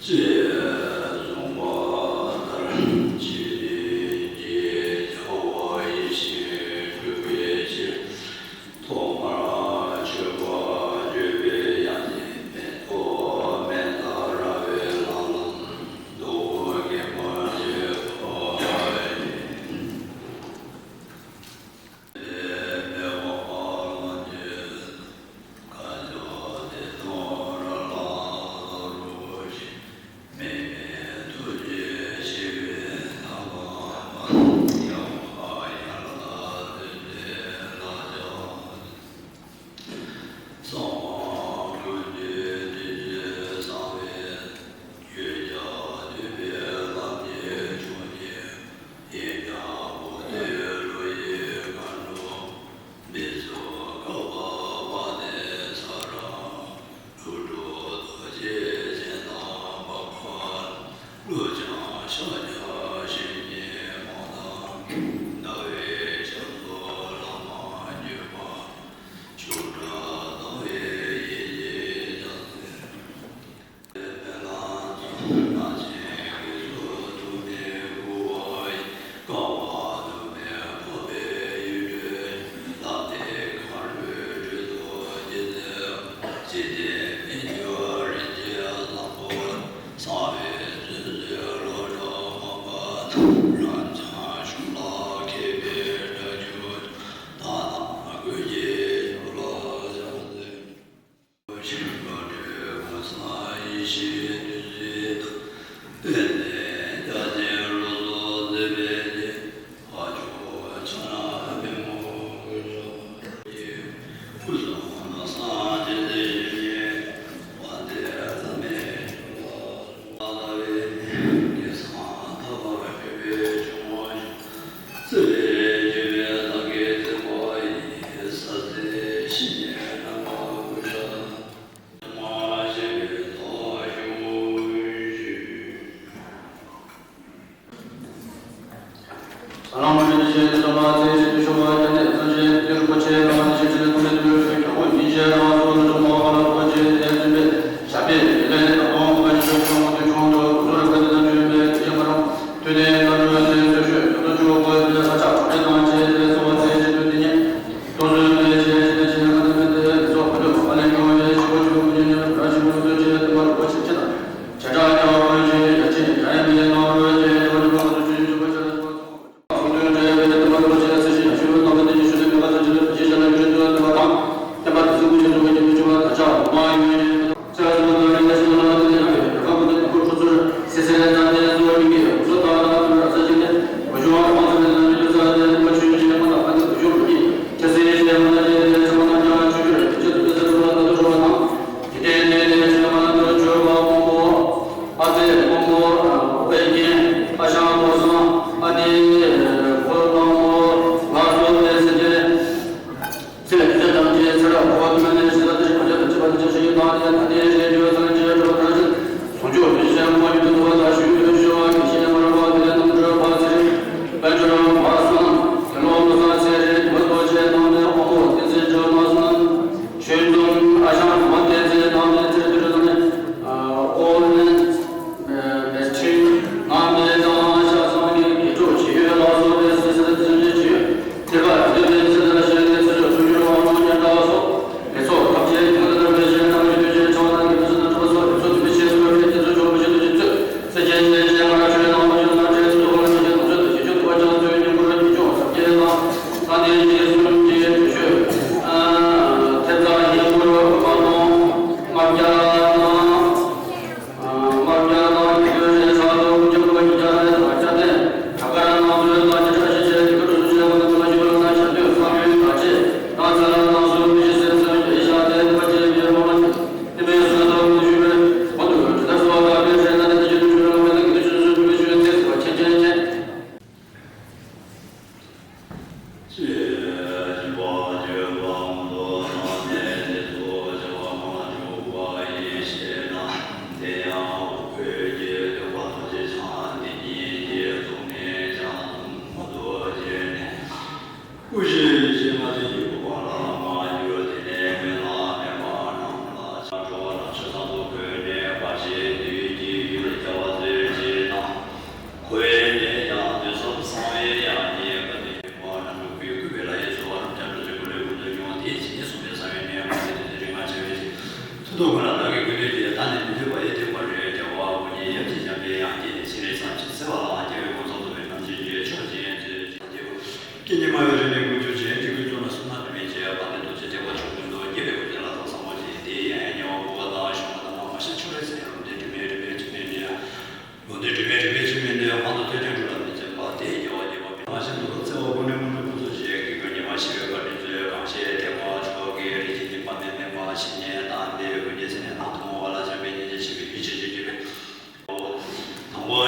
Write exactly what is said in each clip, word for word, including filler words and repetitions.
ཅེས་གསུངས་པ་ལྟར། འཇིག་རྟེན་གྱི་བྱ་བ་ཡིད་བཞིན་སྒྲུབ་པའི་ཕྱིར། ཐོག་མར་མཆོད་པར་བརྗོད་པའི་ཡང་སྲིད་མེ་ཏོག་མན་དཱ་ར་བའི་ལྷ་ལ་བསྟོད་པ་དགེ་བར་བྱེད་པ་ཡིན།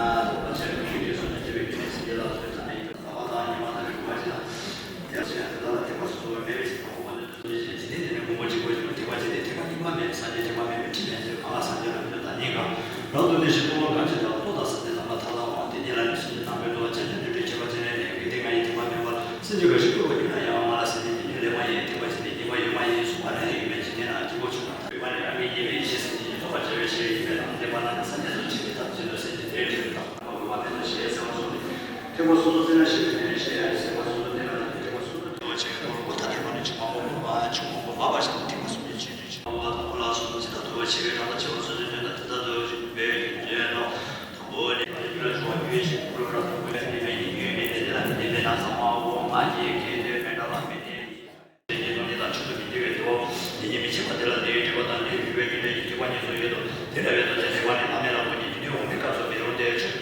ན་ལོག་པར་བྱ་བའི་ཆོས་ཀྱི་ཚོགས་དང་བཅས་པའི་དགེ་འདུན་སེམས་ཅན་ལ་ཐོས་བསམ་པའི་ཡིད་ལ་དག་པ་དང་ཉེ་བར་བསྟན་པའི་དགོངས་པ་ཅན་དང་། ཡང་ཕྱིར་ཡང་དེ་དག་ལ་ཐེག་པ་སོ་སོ་བས་སྨྲས་པའི་ཕྱིར་དང་པོ་ནས་དོན་ཅན་ཞེས་ནི་དེ་ནི་མངོན་པར་གཅིག་པ་ཞིག་ལ་ཐེག་པ་ཆེན་པོའི་ཐེག་པ་གཉིས་པ་མེད་པའི་སངས་རྒྱས་ཐེག་པ་མེད་པའི་ཁྲིད་མེད་ཚུལ་གང་ལ་སངས་རྒྱས་ལ་མི་འདོད་དང་གཉིས་ཀ་རབ་ཏུ་གནས་ཤིང་རྟོགས་པ་གང་ཞིག་དང་རྟོགས་དང་ཟབ་མོའི་ལམ་པ་མཐའ་དག་པ་དེ་ཉིད་ལ་ནི་སེམས་ཅན་རྣམ་པའི་རྟོག་པ་ཆ་མཉམ་ནུས་པའི་ཁྱད་པར་ཅན་ལས་ནས་དགེ་སྡིག་ལྔ་ཡི་ཐེག་པ་མེད་པར་སེམས་ཅན་གང་ཞིག་རྟོགས་པ་ཉིད་ལ་ཡང་ང་ལ་སེམས་ཅན་གྱི་ལས་ལེགས་མ་ཡིན་ཐེག་པ་ཆེན་པོའི་ཉེས་པ་ཡོད་མ་ཡིན་གསུངས་པ་ལས་ཡོད་མེད་ཇི་སྙེད་ན་སྐྱེ་བོ་ཆུང་དང་ཐ་ཡོད་པ་ནས་རང་གི་ཉེས་པའི་ཡེ་ཤེས་སེམས་ཅན་གྱིས་ཐོབ་པར་བྱ་བའི་ཕྱིར་ཡིན་པས་ན། དེ་མ་ན་ནི་སངས་རྒྱས་སུ་ཆེ་བའི་ཐབས་ཅན་དུ་སེམས་ཅན་དེའི་ཕྱིར་དང་། འོས་པ་མེད་དོ་ཞེས་གསལ་བར་གསུངས་ཏེ། ཐེག་པ་སོ་སོར་བརྩིས་ན་ཤེས་པའི་དོན་ཞེས་ཡང་ཐེག་པ་སོ་སོར་བརྩིས་པ་དང་ཐེག་པ་སོ་སོར་བརྩིས་པ་ཆེ་བའི་རྟོགས་པ་ཐ་དད་པ་ནི་ཆུང་བ་སྔོན་པོ་མ་ཆུང་བ་སྔོན་པོ་མ་བ་ཞིག་ཐེག་པ་གསུམ་གྱི་ཆོས་ཅན། ཆུང་བ་དང་པོ་ལ་སོགས་པ་ཇི་ལྟར་འདུལ་བར་བྱེད་པའི་ཐབས་དང་བྱེད་པ་སོ་སོའི་དོན་དང་དེ་ལྟར་འདུལ་བར་བྱེད་པའི་དོན་ནོ། དང་པོ་ནི་རྒྱུ་ལ་སྦྱོར་བ་རྒྱུ་ཡི་ཕྱིར་ཀུན་རབ་ཏུ་བཀོད་པའི་ཉེས་པའི་ཉེས་ཡོད་མེད་དེ་དེ་ལ་མི་ལྡན་པས་ན་ཚང་མའོ། མ་སྐྱེས་སྐྱེས་དོན་མི་འདྲ་བ་མི་ལྡན་ཡིན། དེ་ཉིད་སྟོང་ཉིད་དང་མཆོག་ཏུ་མི་འགྱུར་བའི་དོ། དེ་ཉིད་མི་ཕྱེད་པ་དེ་ལ་དེའི་སྒྲིབ་པ་དང་ལས་གྱུར་པའི་རྒྱུ་འབྲས་ཀྱི་ཐེག་པ་གཉིས་སུ་ཡོད་དོ། དེ་འདྲ་བའི་རྡོ་རྗེ་ཐེག་པ་ནི་བླ་མེད་ལ་དངོས་ཀྱི་རྒྱུ་འབྲས་འོང་བའི་སྐབས་སུ་མི་རུང་སྟེ། ཆོས་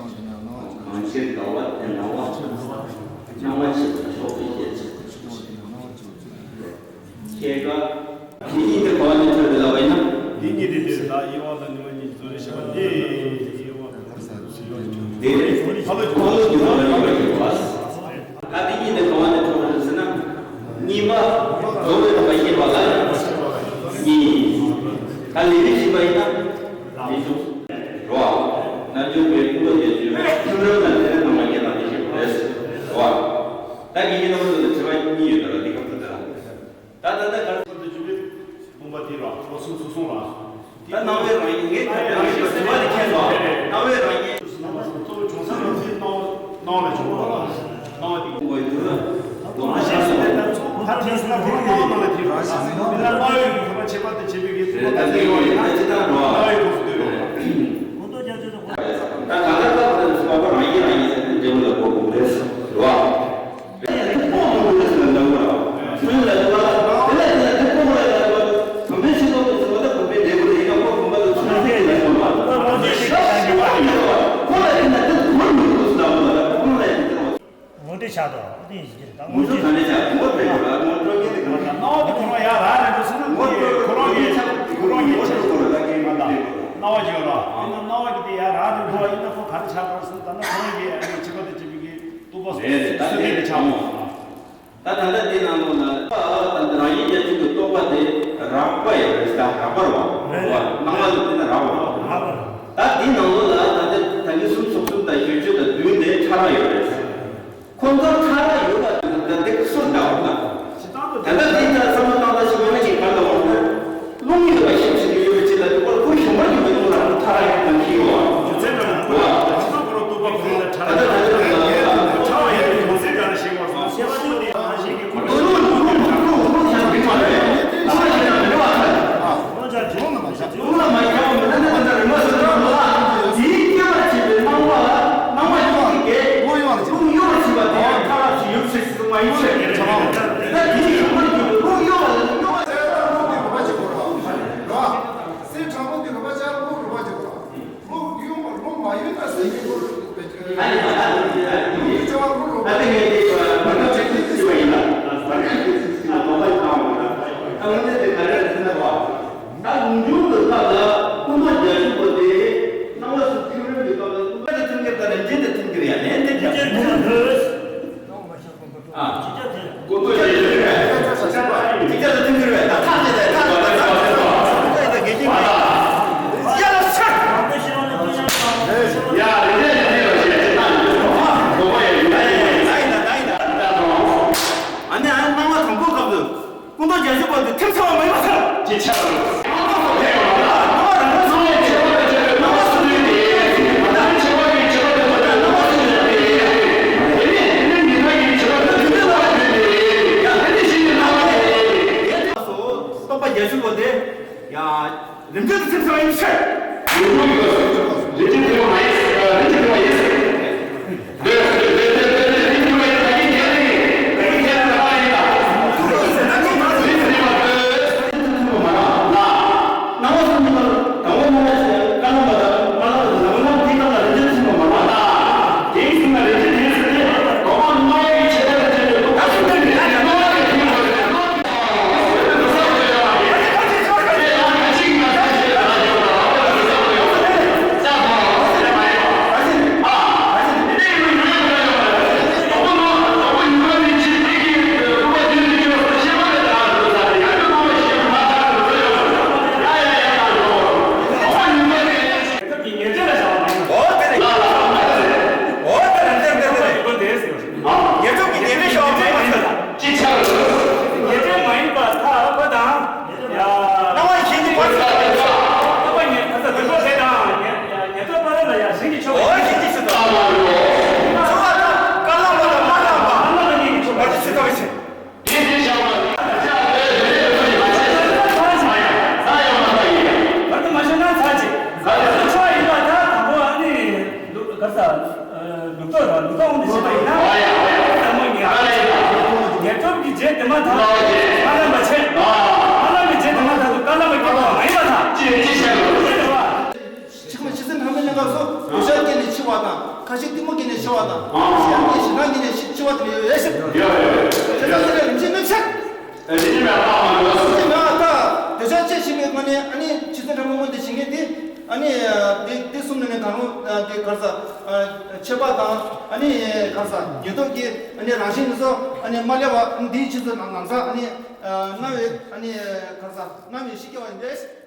གང་ཕྱིར་དགའ་བ་དེ་སྣང་བ། སྣང་བ་མཆེད་པ་མཆོག་ཏུ་བཤད། ཁྱེད་ཀ་དེ་ཉིད་དུ་གོ་བ་ནས་ཐོས་པའི་ལབ་པ་ཡིན་ན། འདི་ཉིད་དེ་དེ་ལ་དབྱེ་བ་དང་ནུས་པ་གཉིས་ཀྱི་ཚུལ་ལས་བཤད་པ་སྟེ། དེ་ལས་ཁ་ལོ་སྒྱུར་བ་ལ་ཡོད་པ་ཞིག་པ། ད་འདི་ཉིད་དེ་གོ་བ་ནས་ཐོས་པ་ཟེར་ན། གཉིས་པ་རྫོགས་པའི་རིམ་པ་བཤད་པ་ལ་གཉིས། ད་ལས་རིམ་བཞི་པ་ཡིན་ན་ཉི་ཤུ། རོ། རྣལ་འབྱོར་པའི་ཀུན་རྟོག་བརྒྱད་ཅུའི་ཐིམ་རིམ་ལ་དེ་ནས་སྣང་བ་བརྒྱད་དང་བརྒྱད་བཤད་པ་རེད། རོ། ད་དགེ་བཤེས་རྣམ་གསུམ་ལ་དྲི་བ་གཉིས་ཡོད་ད་ལ་འདི་སྐབས་སུ་དེ་ལ། ད་ད་ལྟ་གར་སོང་དུ་བཅུག་པའི་ཕུང་པོ་དེ་རོ་ཁོ་གསུམ་ཚུགས་སོང་ལ། ད་སྣང་བའི་རང་བཞིན་ངས་ད་རང་བཞིན་དྲི་བ་དེ་ཁྱེད་ལ་སྣང་བའི་རང་བཞིན། གཙོ་བོ་བྱང་སེམས་རང་བཞིན་སྣང་སྣང་བ་ལས་བྱུང་བ་ལ་སྣང་བ་དེ། ཕུང་པོའི་དུས་ལ་རྡོག་རྣམ་ཤར་སོང་། ད་ཚོ་ཕར་ཐེངས་སུ་ན་ཁོ་རང་སྣང་བ་ལ་དེ་རོ། དེ་ལ་སྣང་བའི་གི་ཁོ་རང་ཁྱད་པར་དེ་བྱེད་པའི་གི་རེད། ད་དེ་ཡོད་ཡིན་ན་ཅི་ལྟར་འགྲོ་བ། སྣང་བའི་ཁོ་སུ་དུས་རོ། ད་གང་ལྟར་ལྟ་བུ་དེ་ཚོ་བ་རང་བཞིན་རང་བཞིན་ཟེར་ཏེ་འབྲས་བུ་ལ་གོ་དགོས་རེད་ཟེར་བ། ངོ་སྤྲོད་ཆགས་ཏོ་དེ་ཡིན་གྱི་རེད། ད་ངོ་སྤྲོད་ཆགས་ཏོ་དེ་ཡིན་གྱི་རེད། ད་ངོ་སྤྲོད་ཆགས་ཏོ་ངོ་སྤྲོད་ཀྱི་དེ་གང་ལྟར་སྣང་བ་དེ་ཁོ་རང་ཡར་རག་རེད་འགྲོ་སོང་ན་ངོ་སྤྲོད་ཁོ་རང་ཡིན་ཆགས་ཁོ་རང་ཡིན་ཆགས་ཏོ་ལ་ཀྱི་སྣང་བ་ཡོད་ལ། སྣང་བ་དེ་ཡར་རག་རེད་འགྲོ་བ་ཡིན་ན་ཁོ་ག་རེ་ཆགས་འགྲོ་སོང་ད་ན་ཁོ་རང་གི་ཨ་ནི་ཕྱི་པ་དེ་ཅི་བི་གི་རྟོག་པ་རེད་རེད། ད་སུ་དེ་དེ་ཆགས་འོང་། ད་ད་ལྟ་འདི་ནང་ལོགས་ལ་ད་རང་ཉིད་རྒྱ་ཆེན་གྱི་རྟོག་པ་དེ་རགས་པ་ཡོད་རེད། ད་རགས་པ་རེད་བ། རེད། སྣང་བ་ལ་བལྟས་ན་རགས་པ་རེད། རགས་པ་རེད། ད་འདི་ནང་ལོགས་ལ་ད་ལྟ་ད་གིན་གསུམ་ཚོགས་གསུམ་དང་ཞོད་འཇགས་དང་བདུན་དེ་ཕྲ་རགས་ཡོད་རེད། ཁོ་ཚོ་ཕྲ་རགས་ཡོད་པ་དེ་ད་འདི་སུ་འདྲ་བ་ད། ད་ལྟ་འདི་ལྟར་བསམ་བློ་བཏང་ད་ཞིག་ཡོད་ན་ཅིག་ག་ལ་འོང་ན། རླུང་ཡོད་པ་ཤེས་བྱེད་ཀྱི་ཡོད་པའི་ཕྱིར་ལ་དེ་སྐོར་ཁོ་ཞོན་པར་གྱི་མི་འདུག་ལ་ཐ་ར་ཡོད་པ་ཤེས་ཡོད་པ། རྒྱུ་མཚན་དང་ལ་ད་ཅི་ཐོག་པོ་ལ་རྟོག་པ་ཁོ་ལ་ཐ་ར་ཡོད་པ་ཐ་ར་ཡོད་པའི་ངོ་ཚའི་ག་རེ་ཤེས་པར་སོང་ཤེས་པ་དེ་ཡང་ཤེས་ཀྱི་ཁོ་ལ་རླུང་རླུང་རླུང་རླུང་ཤར་མི་མ་རེད། ཐ་ར་ཤེས་ན་མི་རེད་བ་ཐ་ར། རླུང་ལ་མ་ཤར་བ་མི་རེད་ན་ད་ལྟ་རི་མ་སོ་ན་མ་ལ་དེའི་སྐྱེ་བར་བྱེད་པའི་སྣང་བ་ལ་སྣང་བ་ཡོད་ཀྱི་རླུང་ཡོད་པར་བྱེད་པ་དེ་ཡང་ཐ་ར་ཞིག་ཡོད་ཚེ། ད་ལུང་འཇུག་གི་སྐབས་ལ་སྐུ་མདོག་རྒྱ་ཆེན་པོ་དེ་སྣང་བ་སུ་ཐིམ་རིམ་གྱི་སྐབས་ལ་སྐུ་མདོག་དེ་ཐིམ་གྱི་ད་རིམ་ཅན་དེ་ཐིམ་གྱི་རེད་ཡ་ལན་དེ་རྒྱ་ཆེན་པོ། ཨ། ཀོ་ཀོ་ཡེ་ཡེ་རེད། ཅིག་ཅར་ལ་ཐིམ་གྱི་རེད། ད་ཐག་ཅེ་ད་ཐག་ཅེ་ད་ཐག་ཅེ་ད་དགེ་རྒན་གྱི་ཡ་ལ་ཤ། ཡ་རེད་རེད་རེད་རེད་ཅེ་ད་ཀོ་ཀོ་ཡེ་ཡེ་ད་ཡིན་ད་ཡིན་ད་ཡིན་ད། ཨ་ནི་ཨ་སྣང་བ་དང་པོ་སྐབས་སུ་སྐུ་མདོག་རྒྱ་ཆེན་པོ་དེ་ཐིམ་ཚར་བ་མ་ཡིན་པ་ཚར། ཅེ་ཆ་རུ། རྟོག་པ་རྒྱ་ཆེན་པོ་དེ་ཡང་རིམ་གྲོ་དུ་ཚིམ་ཚང་ཡིན་ཕྱིར། རིམ་གྲོ་ཡོད། རིམ་གྲོ་ཡོད། རིམ་གྲོ་ཡོད། རིམ་གྲོ་ཡོད། ཉེར་སྦྱོར་གྱི་ཉེར་སྦྱོར་ཤོག་ངོས་མ་ཚོད། ཅི་ཆགས། ཉེར་སྦྱོར་མ་ཡིན་པ་མཐའ་ཁོ་དང་། ཡ། སྣང་བ་ཞེན་གྱི་བར་ཆགས། སྟོང་པ་ཉེར་ཨ་ཙི་ལུས་པོ་དེ་དང་ཉེར་ཉེར་སྦྱོར་པ་ར་ལ་ཡ་ཞེན་གྱི་ཆོག་པ་ཡིན། ཞེན་གྱི་ཆོག་པ་ཡིན། ཚོར་བ་དང་ཀ་ལ་བ་དང་མ་ལ་བ། མ་ལ་བ་ཉེར་གྱི་ཆོག་པ་ཡིན། ཚོར་བ་ཡིན། བར་དུ་མ་ཤོར་ན་ཚར་གཅིག་ག་ཚོད་ཆོག་ཡིན་པ་ད་དང་པོ་ཨ་ནི་ལུག་ག་ས་ལུག་ལྡོག་ར་ལུག་ལྡོག་འོང་དུ་ཤེས་པ་ཡིན་ན་ད་མོ་ཉེ་ཉེ་སྟོབས་ཀྱི་རྗེས་དེ་མ་ཐག་མ་ལམ་པ་ཆེ། མ་ལམ་པའི་རྗེས་དེ་མ་ཐག་ཏུ་ཀ་ལམ་པ་སྐྱེ་བ་མ་ཡིན་པ་དང་། ཅི་ཅི་བྱས་ལ། ཅི་རེད་བ། ཕྱི་མ་ཕྱི་སེམས་ཐ་མའི་གནས་སྐབས་སུ་འོད་ཤར་སྐྱེ་ནས་འཆི་བ་དང་ གཅིག་གཏི་མུག་གིས་ནི་འཆི་བ་དང་། ཨ་ཞེ་སྡང་གིས་ཞེ་སྡང་གིས་ནི་ཤི་འཆི་བ་དེ་ཡོད་ཡོད་ཟེར། ཡོད་ཡོད་ཡོད། དེ་ཚོ་དེ་ལ་རིན་ཆེན་གནོད་འཚེ། ཨེ་རིན་ཆེན་མེད་པ་མ་འདུག་རིན་ཆེན་མེད་པ་ད་འདོད་ཆགས་སྐྱེ་ཞིང་མེད་མ་ནི་ཨ་ནི་ཆུ་ཚན་ཕྲ་མོ་མོ་དེ་བྱེད་མཁན་དེ་ཨ་ནི་དེ་དེ་གསུམ་ནི་ནི་གང་རུང་དེ་གར་ས་ཆད་པ་དང་ཨ་ནི་གར་ས་ཉེན་རྟོག་གི་ཨ་ནི་རང་བཞིན་དེ་ཚོ་ཨ་ནི་མ་སླེབས་པ་འདིའི་ཆུ་ཚོད་ནང་ལམ་སང་ཨ་ནི་གནའ་བོའི་ཨ་ནི་གར་ས་གནའ་བོའི་ཤི་སྐྱེ་བ་ཡིན་པས།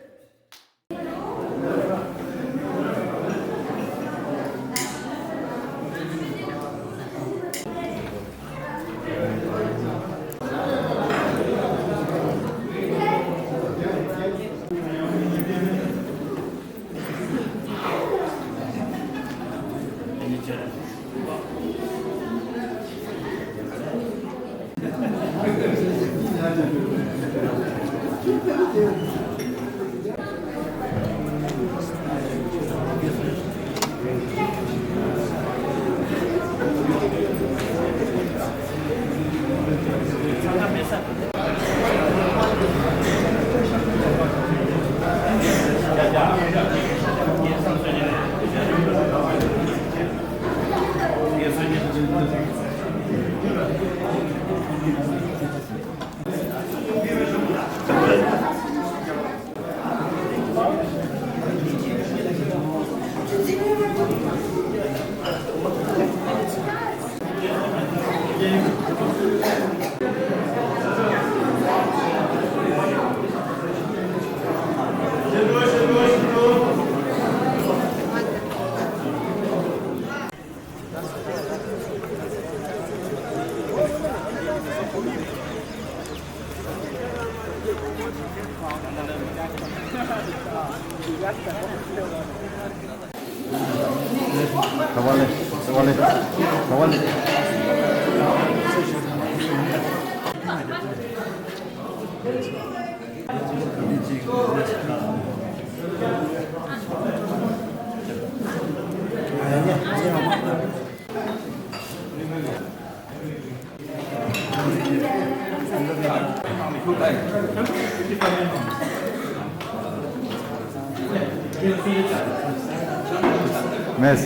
མེད།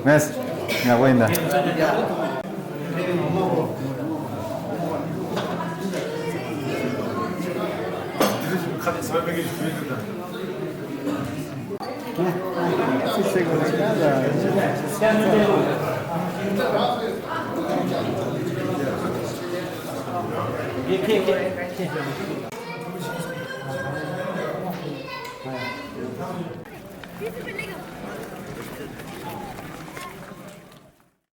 མེད། ཡག་པོ་ཡིན་ད།